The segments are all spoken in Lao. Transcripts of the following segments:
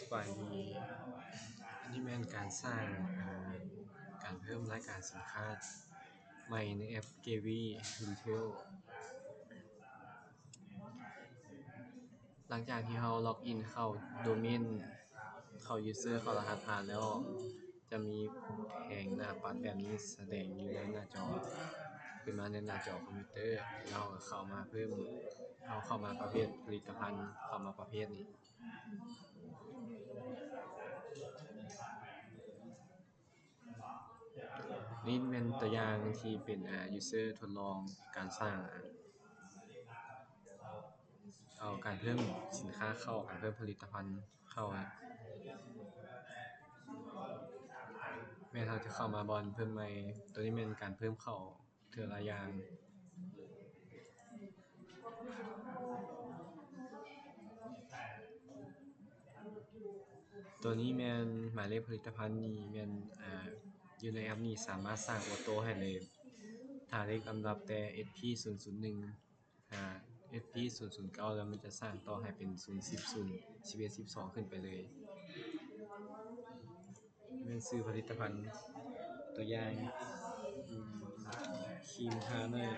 ສະບາຍດີ. ອັນນີ້ແມ່ນການສ້າງ ເອີ່ ການເພີ່ມລາຍການສິນຄ້າໃໝ່ໃນແອັບ ເກວີ ຣີເທວ. ຫຼັງຈາກທີ່ເຮົາລັອກອິນເຂົ້າໂດເມນ, ເຂົ້າຢູເຊີ, ເຂົ້າລະຫັດຜ່ານແລ້ວ, ຈະມີແຜງໜ້າປັດແບບນີ້ສະແດງຢູ່ໃນໜ້າຈໍ, ຂຶ້ນມາໃນໜ້າຈໍຄອມພິວເຕີ, ແລ້ວເຮົາກໍເຂົ້າມາເພີ່ມ, ເຮົາເຂົ້າມາປະເພດຜະລິດຕະພັນ, ເຂົ້າມາປະເພດນີ້. ນີ້ແມ່ນຕົວຢ່າງທີ່ເປັນ ອາ ຢູເຊີທົດລອງການສ້າງ ອາ ເອົາການເພີ່ມສິນຄ້າເຂົ້າ, ການເພີ່ມຜະລິດຕະພັນເຂົ້າ. ແມ່ນເຮົາຈະເຂົ້າມາບ່ອນເພີ່ມໃໝ່. ຕົວນີ້ແມ່ນການເພີ່ມເຂົ້າເທື່ອລະຢ່າງ. ຕົວນີ້ແມ່ນໝາຍເລກຜະລິດຕະພັນນີ້ແມ່ນ ອາ ຢູ່ໃນແອັບນີ້ສາມາດສ້າງໂອໂຕ້ໃຫ້ເລີຍ. ຖ້າເລກລຳດັບແຕ່ ເອັສພີ ສູນ ສູນ ໜຶ່ງ ຫາ ເອັສພີ ສູນ ສູນ ເກົ້າ ແລ້ວມັນຈະສ້າງຕໍ່ໃຫ້ເປັນ ສູນ ສິບ ສູນ ສິບເອັດ ສິບສອງ ຂຶ້ນໄປເລີຍ. ແມ່ນຊື່ຜະລິດຕະພັນ ຕົວຢ່າງ ຄຣີມທາໜ້າ.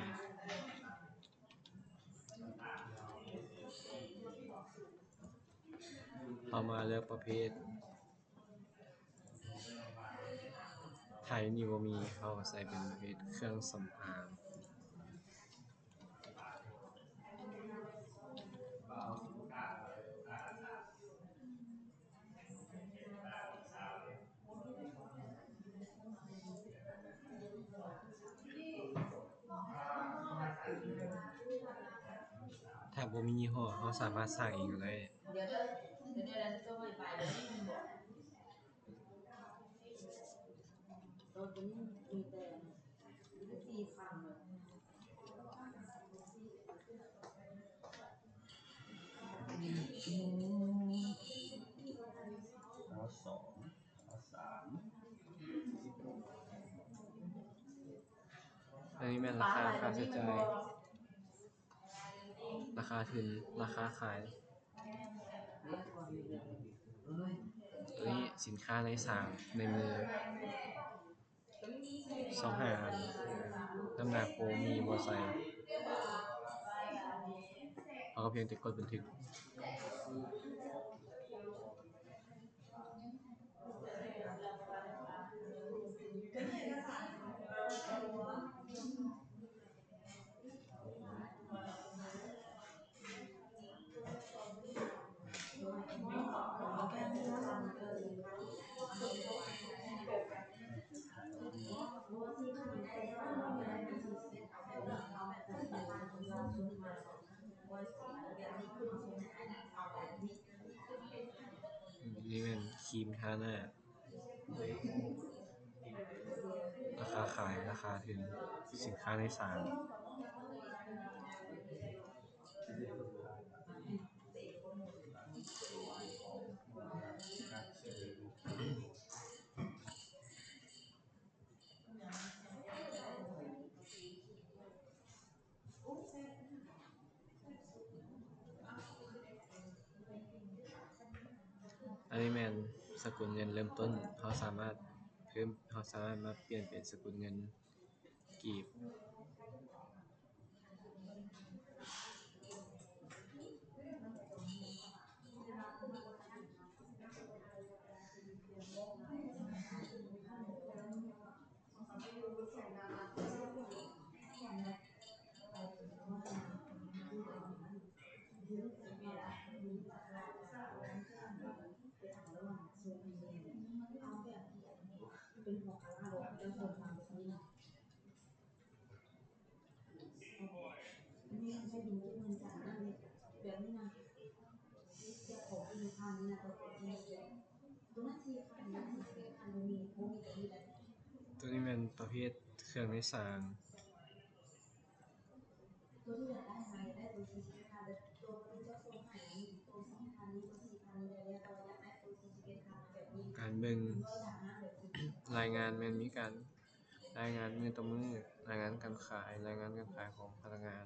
ເຮົາມາເລືອກປະເພດ ໄທນີ້ບໍ່ມີ, ເຮົາກໍໃສ່ເປັນປະເພດເຄື່ອງສຳອາງ. ຖ້າບໍ່ມີຍີ່ຫໍ້ ເຮົາສາມາດສ້າງເອງກໍໄດ້. ອັນນີ້ແມ່ນລາຄາຄ່າໃຊ້ຈ່າຍ, ລາຄາທຶນ, ລາຄາຂາຍ. ຕົວນີ້ສິນຄ້າໃນສາງ ໃນມື ຊາວຫ້າອັນ, ນ້ຳໜັກບໍ່ມີ ບໍ່ໃສ່. ເຮົາກໍພຽງແຕ່ກົດບັນທຶກ. ນີ້ແມ່ນຄຣີມທາໜ້າ. ລາຄາຂາຍ, ລາຄາທຶນ, ສິນຄ້າໃນສາງ. ອັນນີ້ແມ່ນສະກຸນເງິນເລີ່ມຕົ້ນ, ເຮົາສາມາດເພີ່ມ, ເຮົາສາມາດມາປ່ຽນເປັນສະກຸນເງິນກີບ. ໂຕນີ້ແມ່ນປະເພດເຄື່ອງໃນສາງ. ການເບິ່ງລາຍງານແມ່ນມີການ ລາຍງານມື້ຕໍ່ມື້, ລາຍງານການຂາຍ, ລາຍງານການຂາຍຂອງພະນັກງານ.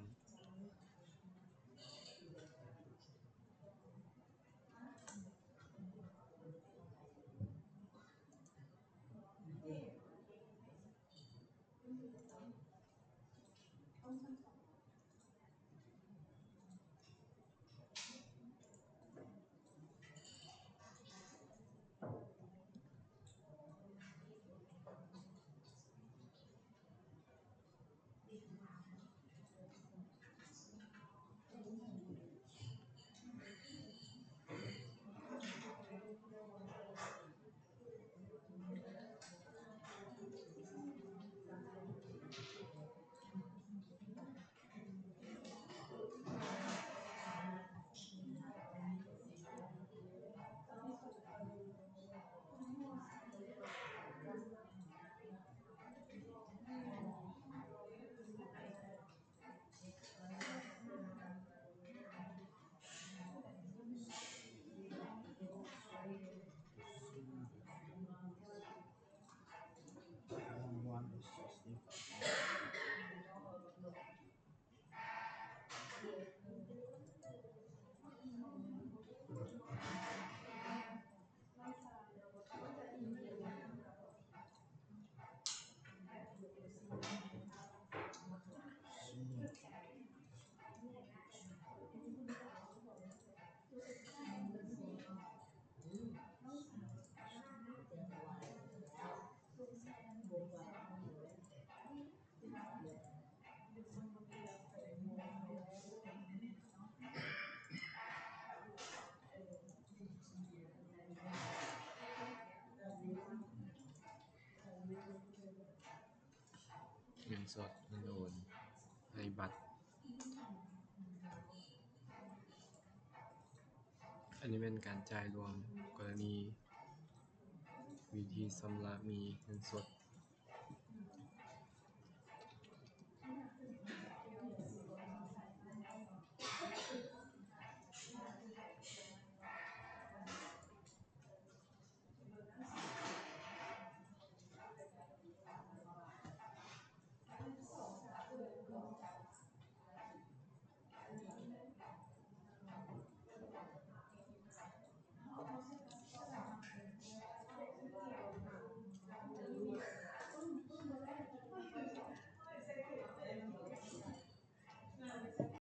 ເງິນສົດ ເງິນໂອນ ໃນບັດ. ອັນນີ້ແມ່ນການຈ່າຍລວມ ກໍລະນີວິທີຊຳລະມີເງິນສົດ